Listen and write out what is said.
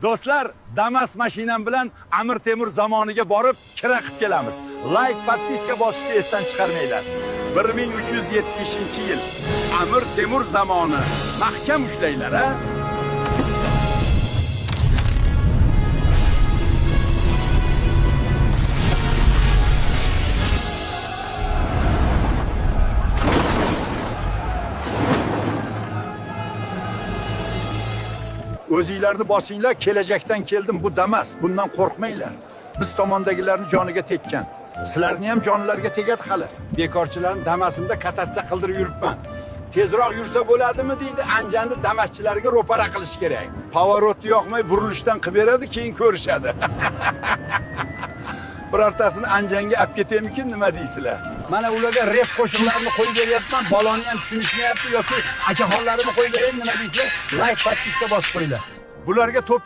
Do'stlar, Damas mashinam bilan Amir Temur zamoniga borib kira qilib kelamiz. Like, подписка bosishni esdan chiqarmanglar. 1370-yil Amir Temur zamoni. Mahkam ushlanglar, a? O'zinglarni bosinglar, kelajakdan keldim, bu Damas. Bundan qo'rqmanglar. Biz tomondagilarni joniga tekkan. Sizlarni ham jonlariga tegadi hali. Bekorchilarni Damasimda katatsiya qildirib yuribman. Tezroq yursa bo'ladimi deydi, Anjanni damaschilarga ro'para qilish kerak. Поворот ni yoqmay burilishdan qilib beradi, keyin ko'rishadi. Birortasini Anjanga olib ketaymikin, nima deysizlar? Mana ularga rep qo'shiqlarini qo'yib beryapman, baloni ham tushunishmayapti yoki akaxonlarimni qo'yib beraymi, nima deysizlar? Like, подписка bosib qo'yinglar. Bularga to'p